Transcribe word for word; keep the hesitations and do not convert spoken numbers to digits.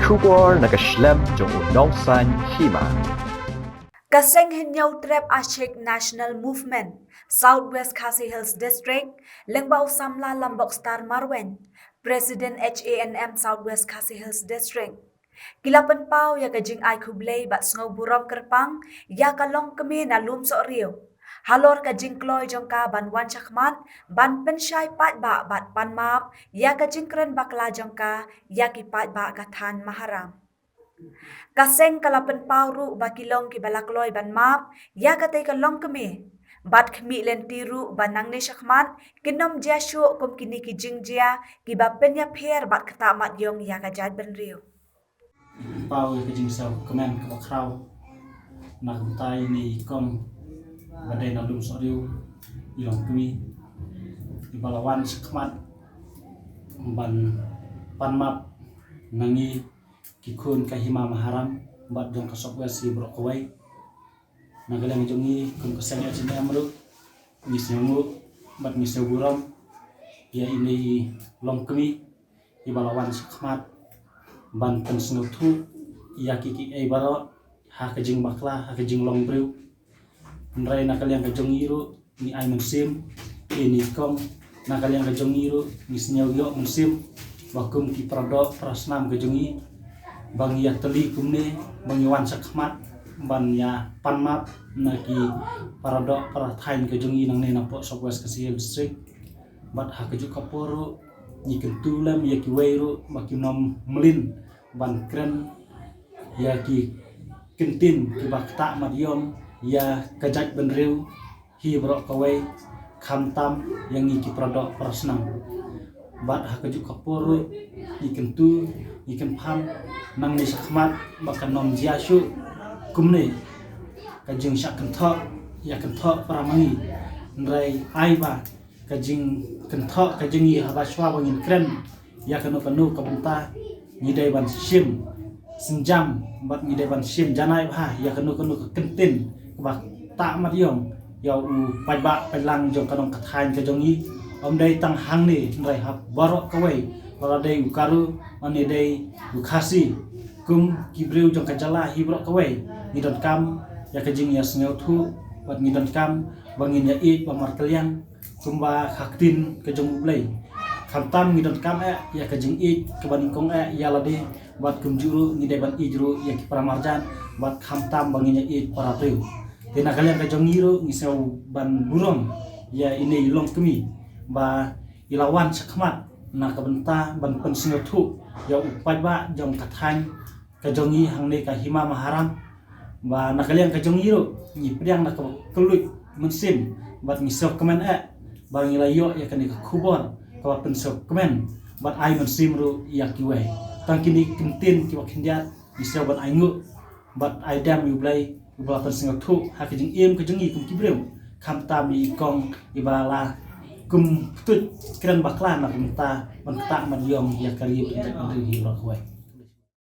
Khubor na ka shlem jong u nongsaiñ hima. Ka seng Hynñiewtrep Achik National Movement, South West Khasi Hills District, lyngba u samla Lambok Star Marwein, President H A N M South West Khasi Hills District, ki la pynpaw ïa ka jingai khublei bad sngewburom kyrpang ïa ka longkmie na Lumsohriew halor ka jingkloi jong ka ban wan shakhmat ban pynshai paidbah bad pan map ïa ka jingkren bakla jong ka ïa ki paidbah ka thaiñ Maharam. Ka seng ka la pynpaw ruh ba ki long kiba la kloi ban map ïa katei ka longkmie, bad khmih lynti ruh ba nangne shakhmat kin ym jia shuh kum kine ki jingjia kiba pynïapher bad ktah mat ïong ïa ka jaitbynriew. Pynpaw ïa ka jingsngewkmen kaba khraw na ka bynta ine i kong ba dei na Lumsohriew, i longkmie iba la wan shakhmat ban pan map na ngi ki khun ka hima Maharam bad jong ka South West hi baroh kawei. Na ka liang jong ngi kum ka seng H A N M ruh ngi sngewnguh bad ngi sngew burom ïa ine i longkmie iba la wan shakhmat ban pynsngewthuh ïa ki kiei baroh ha ka jingbakla, ha ka jinglong briew. Hynrei na ka liang ka jong ngi ruh ngi ai mynsiem ïa ine i kong, na ka liang ka jong ngi ruh ngi sngew ïoh mynsiem ba kum ki paradoh parasnam ka jong ngi ba ngi ïatylli kumne, ba ngi wan shakhmat ban ïa pan map na ki paradoh parathaiñ ka jong ngi nangne napoh South West Khasi Hills District. Bad ha kajuh ka por ruh ngi kyntu lem ïa kiwei ruh ba kim nym mlien ban kren ïa ki kyntien kiba ktah mat ïong ïa ka jaitbynriew hi baroh kawei, khamtam ïa ngi ki paradoh parasnam. Bad ha kajuh ka por ruh ngi kyntu, ngi kynpham nangne shakhmat ba kan nym jia shuh kumne ka jingshah kynthoh ïa kynthoh para ma ngi. Hynrei ai ba ka jingkynthoh ka jong ngi haba shuwa ba ngin kren ïa kano kano ka bynta, ngi dei ban shim sienjam bad ngi dei ban shim janai bha ïa kano kano ka kyntien kaba ktah mat ïong ïa u paidbah paidlang jong ka dong ka thaiñ ka jong ngi. Ym dei tang hangne hynrei ha baroh kawei, lada dei u Garo, lane dei u Khasi, kum ki briew jong ka jylla hi baroh kawei, ngi donkam ïa ka jingïasngewthuh bad ngi donkam ba ngin ïaieit ba markylliang kumba ka ktien ka jong U Blei. Khamtam ngi donkam eh ïa ka jingïeit kaba nyngkong eh ïa lade, bad kumjuh ruh ngi dei ban ïeit ruh ïa ki para marjan, bad khamtam ba ngin ïaieit para briew. Te na ka liang ka jong ngi ruh ngi sngew ban burom ïa ine i longkmie ba i la wan shakhmat na ka bynta ban pynsngewthuh ïa u paidbah jong ka thaiñ ka jong ngi hangne ka Hima Maharam. Ba na ka liang ka jong ngi ruh ngi pdiang da kaba kylluid mynsiem bad ngi sngewkmen eh ba ngi la ïoh ïa kane ka khubor kaba pynsngewkmen bad ai mynsiem ruh ïa kiwei. Tang kine ki kyntien kiba khyndiat ngi sngew ban ai nguh bad ai dem ïa U Blei uba la pynsngewthuh ha ka jingim ka jong ngi kum ki briew, khamtam ïa i kong iba la kum pyntuid kren bakla na ka bynta ban ktah ban ïong ïa ka ri bad ka jaitbynriew hi baroh kawei.